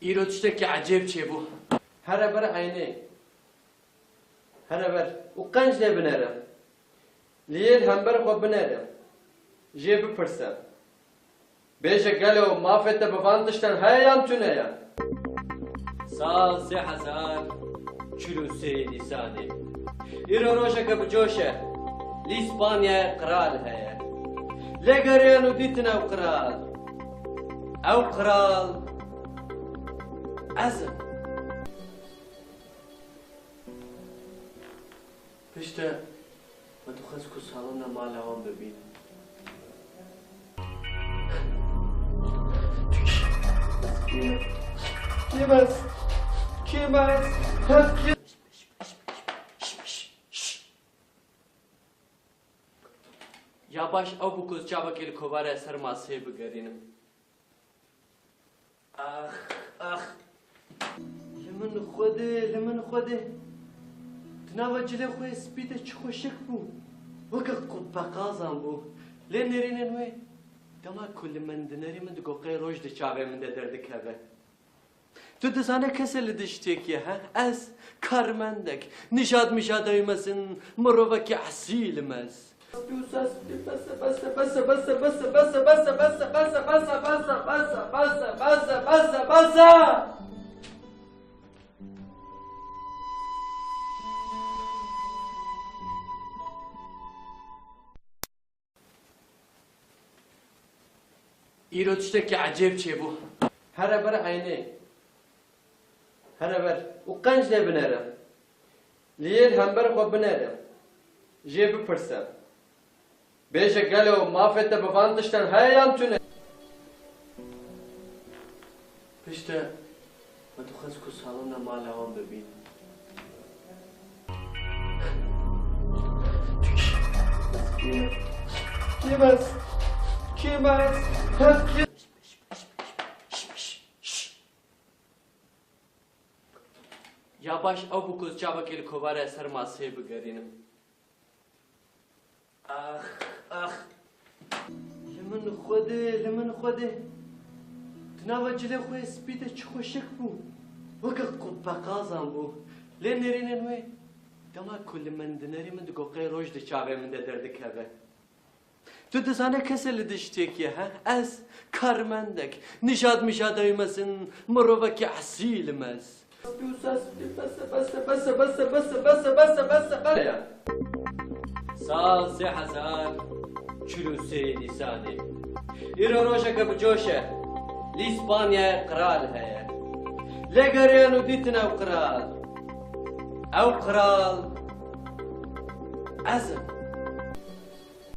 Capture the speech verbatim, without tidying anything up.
Îro tiştekî ecêb çêbû. Here ber eynê. Here ber û qenc lê binere. Li yê li hember xwe binere. Jê bipirse. Bêje gelo mafê te bi van tiştan heye yan tune ye? Sal sê hezar çil û sê Nîsanê. Îro rojeke bi coş e. Li Spanyayê qral heye. Lê geriyan û dîtin ew qral. Ew qral ez im. Piştre me dixwest ku salona mala wan bibînim. Kî me? Kî me? Ya baş ew bû ku ez çavekê li kovarê ser maseyê bigerînim. Ax, ax. Li min Xwedê, li min Xwedê. Di nava cilê xwe yê spî de çi xweşik bû. Weke qutbeqazan bû. Lê nêrînên wê, dema ku li min dinerî, min digot qey roj di çavê min de derdikeve. Tu dizane kesê li dijî têkiye, he? Ez, karmendek, nijad mijadayî mezin, mirovekî esîl im ez. Îro tiştekî ecêb çêbû. Here ber eynê. Here ber û qenc lê binere. Li yê li hember xwe binere. Jê bipirse. Bêje gelo mafê te bi van tiştan heye yan tune? Piştre me dixwest ku salona mala wan bibînim. Kî me? Kî me? Ya baş ew bû ku ez çavekê li kovarê ser maseyê bigerînim. Ax, ax. Li min Xwedê, li min Xwedê. Di nava cilê xwe yê spî de çi xweşik bû. Weke qutbeqazan bû. Lê nêrînên wê, dema ku li min dinerî, min digot qey roj di çavê min de derdikeve. Tu dizane kesê li dijî têkiye, he? Ez, karmendek, nijad mijadayî mezin, mirovekî esîl im ez. Sal sê hezar çil û sê Nîsanê. Îro rojeke bi coş e. Li Spanyayê qral heye. Lê geriyan û dîtin ew qral. Ew qral ez im.